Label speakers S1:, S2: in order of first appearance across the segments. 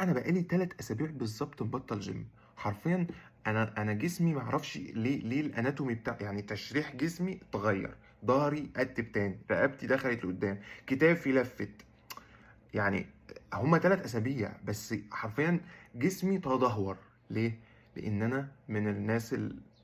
S1: جماعة انا بقالي 3 اسابيع بالظبط مبطل جيم. حرفيا انا جسمي معرفش ليه ال anatomy بتاع، يعني تشريح جسمي اتغير، ظهري قتب تاني، رقبتي دخلت لقدام، كتافي لفت. يعني هما 3 اسابيع بس حرفيا جسمي تدهور. ليه؟ لان انا من الناس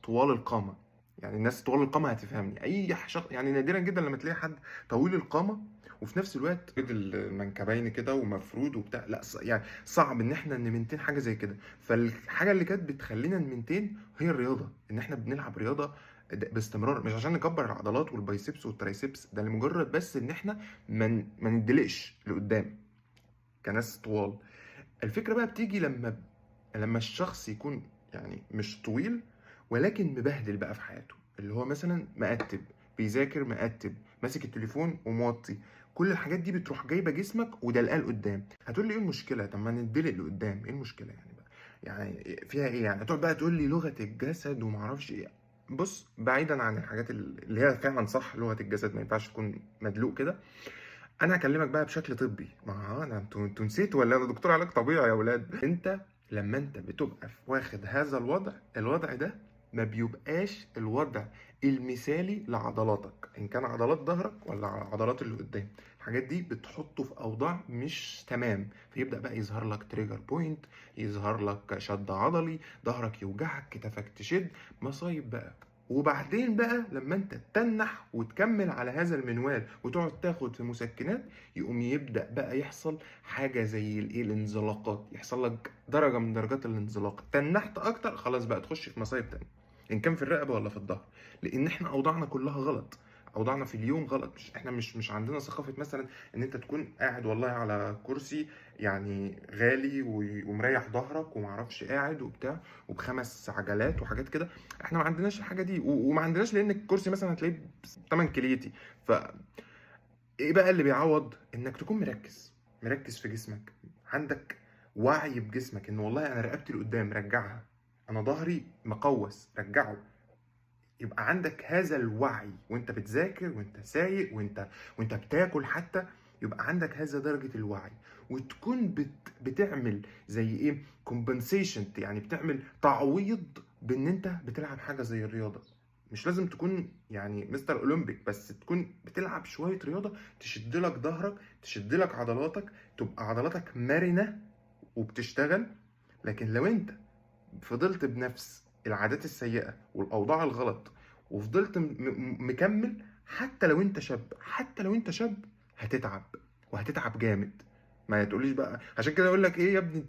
S1: طوال القامة. يعني الناس طوال القامة هتفهمني، اي شخص يعني نادرا جدا لما تلاقي حد طويل القامة وفي نفس الوقت المنكبين كده ومفرود وبتاع، لا يعني صعب ان احنا ن maintain حاجة زي كده. فالحاجه اللي كانت بتخلينا ن maintain هي الرياضة، ان احنا بنلعب رياضة باستمرار، مش عشان نكبر العضلات وال biceps وال triceps، ده لمجرد بس ان احنا ما ندلقش لقدام كناس طوال. الفكرة بقى بتيجي لما الشخص يكون يعني مش طويل ولكن مبهدل بقى في حياته، اللي هو مثلا مقتب، بيذاكر مقتب، ماسك التليفون وموطي، كل الحاجات دي بتروح جايبه جسمك ودلقاه لقدام. هتقول لي ايه المشكلة؟ طب ما ندلق لقدام، ايه المشكلة يعني بقى؟ يعني فيها ايه يعني؟ هتقعد بقى تقول لي لغة الجسد ومعرفش ايه. بص، بعيدا عن الحاجات اللي هي فعلا صح، لغة الجسد ما ينفعش تكون مدلوق كده. انا هكلمك بقى بشكل طبي، ما انا انتوا نسيتوا ولا انا دكتور علاج طبيعي يا ولاد؟ انت لما انت بتبقى واخد هذا الوضع، الوضع ده ما بيبقاش الوضع المثالي لعضلاتك، ان كان عضلات ظهرك ولا عضلات اللي قدام. الحاجات دي بتحطه في اوضاع مش تمام، فيبدا بقى يظهر لك trigger point، يظهر لك شد عضلي، ظهرك يوجعك، كتفك تشد، مصايب بقى. وبعدين بقى لما انت تتنح وتكمل على هذا المنوال وتقعد تاخد في مسكنات، يقوم يبدأ بقى يحصل حاجة زي الايه، الانزلاقات، يحصل لك درجة من درجات الانزلاق، تنحت اكتر، خلاص بقى تخش في مصايب تانية، ان كان في الرقبة ولا في الظهر. لان احنا اوضاعنا كلها غلط، اوضاعنا في اليوم غلط. مش احنا مش عندنا ثقافة مثلا ان انت تكون قاعد والله على كرسي يعني غالي ومريح ظهرك ومعرفش قاعد وبتاع وبخمس عجلات وحاجات كده. احنا ما عندناش الحاجة دي، وما عندناش لان الكرسي مثلا هتلاقيه بثمن كليتي. ف ايه بقى اللي بيعوض؟ انك تكون مركز، مركز في جسمك، عندك وعي بجسمك ان والله انا رقبتي لقدام رجعها، انا ظهري مقوس رجعه. يبقى عندك هذا الوعي وانت بتذاكر وانت سايق وانت بتاكل حتى، يبقى عندك هذا درجة الوعي، وتكون بتعمل زي ايه، compensation، يعني بتعمل تعويض بان انت بتلعب حاجة زي الرياضة. مش لازم تكون يعني مستر اولمبيك، بس تكون بتلعب شوية رياضة تشد لك ظهرك، تشد لك عضلاتك، تبقى عضلاتك مرنة وبتشتغل. لكن لو انت فضلت بنفس العادات السيئة والأوضاع الغلط وفضلت مكمل، حتى لو انت شاب، حتى لو انت شاب هتتعب، وهتتعب جامد. ما تقوليش بقى عشان كده اقول لك ايه يا ابني.